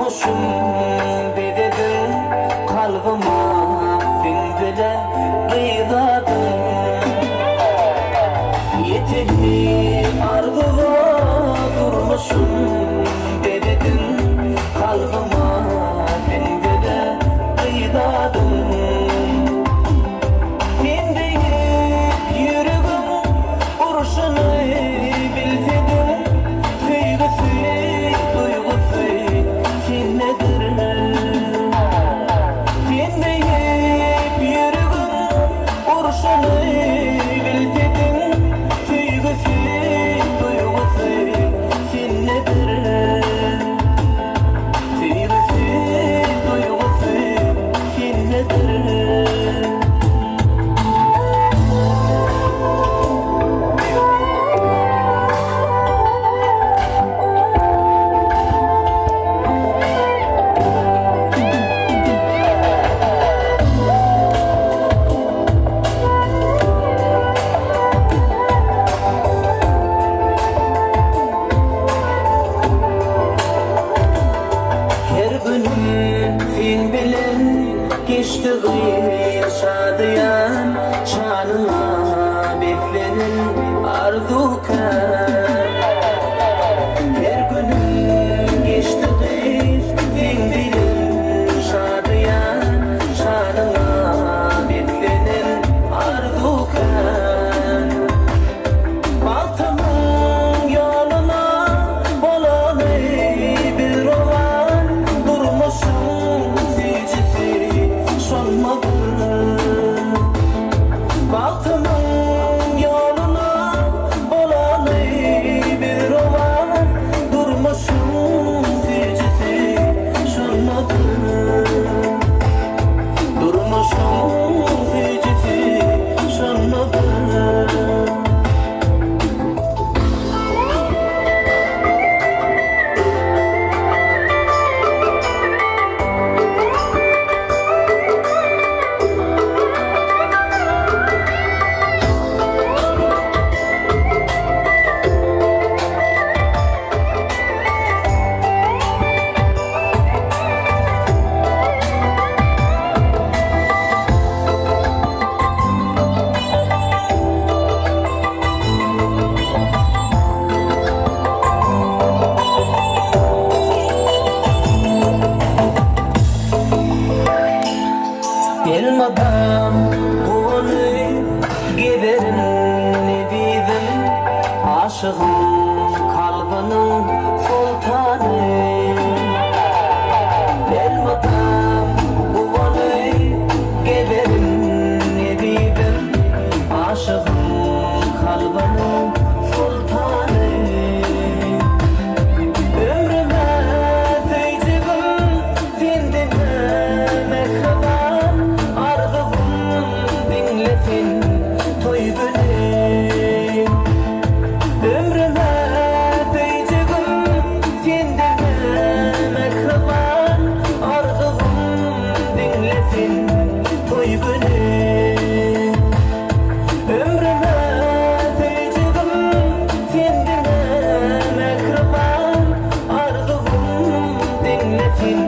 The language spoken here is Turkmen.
Durmuşym bezediň, kalbyma siňdile gyz adyň. Ýeteli arzuwa durmuşym bezediň, kalbyma siňdile gyz adyň. Sen beýik ýüregiň urşuny bilsediň, Söýgüsi, duýgusy sendedir. Sen beýik ýüregiň urşuny bilsediň, Söýgüsi, duýgusy sendedir. Söýgüsi, duýgusy sendedir. Her günüm seň bilen geçdi gyz şadyýan, Şanyňa beslenen arzuw kän. Her günüm geçdi gyz seň bilen şadyýan, Şanyňa beslenen arzuw kän. Bagtymyň ýoluna bolaly biz rowan, Durmuşyň süýjüsi şondadyr. Bagtymyň ýoluna bolaly biz rowan, Durmuşyň süýjüsi şondadyr. Durmuşyň süýjüsi şondadyr. Elmydam guwanyp gezerin ezizim, Aşygyň kalbynyň soltany. Elmydam guwanyp gezerin ezizim, Aşygyň kalbynyň soltany. Ömrüme söýjegim sendine mähriban, Arzuwym diňle sen toý güni. Ömrüme söýjegim sendine mähriban, Arzuwym diňle sen toý güni. Ömrüme söýjegim sendine mähriban, Arzuwym diňle sen.